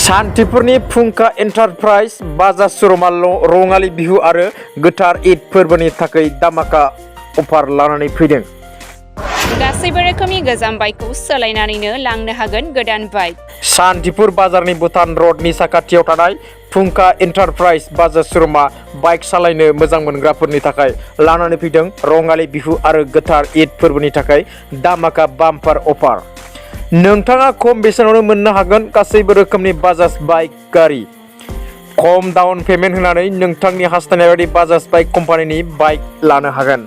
सान्थिपुरनि फुंखा एन्टारप्राइज बाजार श'रुमा रङालि बिहु आरो गोथार ईद फोरबोनि थाखाय दामाका अफार लानानै फैदों। गासैबो रोखोमनि गोजाम बाइकखौ सोलायनानैनो लांनो हागोन गोदान बाइक। सान्थिपुर बाजारनि भुटान रडनि साखाथियाव थानाय फुंखा एन्टारप्राइज बाजार श'रुमा बाइक सालायनो मोजां मोनग्राफोरनि थाखाय लानानै फैदों रङालि बिहु आरो गोथार ईद फोरबोनि थाखाय दामाका बाम्पार अफार। नोंथाङा खम बेसेनावनो मोननो हागोन गासैबो रोखोमनि बाजाज बाइक गारि। खम डाउन पेमेन्ट होनानै नोंथांनि हास्थायनाय बायदि बाजाज बाइक कम्पानिनि बाइक लानो हागोन।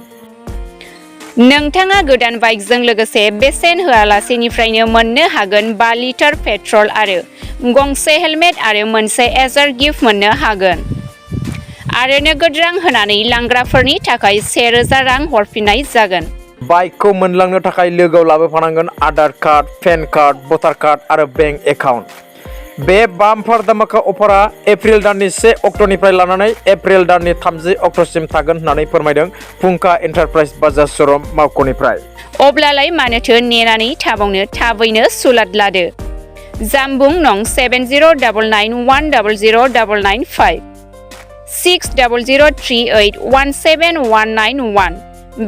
नोंथाङा गोदान बाइकजों लोगोसे बेसेन होआलासेनिफ्रायनो मोननो हागोन 5 लिटार पेट्रल आरो गंसे हेलमेट आरो मोनसे एजार गिफ्ट मोननो हागोन। आरो नोगोद रां होनानै लांग्राफोरनि थाखाय 1000 रां हरफिननाय जागोन। बाइकखौ मोनलांनो थाखाय लोगोआव लाबोफानांगोन आधार कार्ड, पेन कार्ड, भटार कार्ड आरो बेंक एकाउन्ट। बे बाम्पार दामाका अफारा एप्रिल दाननि 1 अक्ट'निफ्राय लानानै एप्रिल दाननि 30 अक्ट'सिम थागोन होननानै फोरमायदों फुंखा एन्टारप्राइज बाजार श'रुम मावख'निफ्राय। अब्लालाय मानोथो नेनानै थाबावनो, थाबैनो सुलाद लादो। जामबुं नं 7099100995 6003817191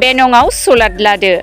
बे नङाव सुलाद लादो।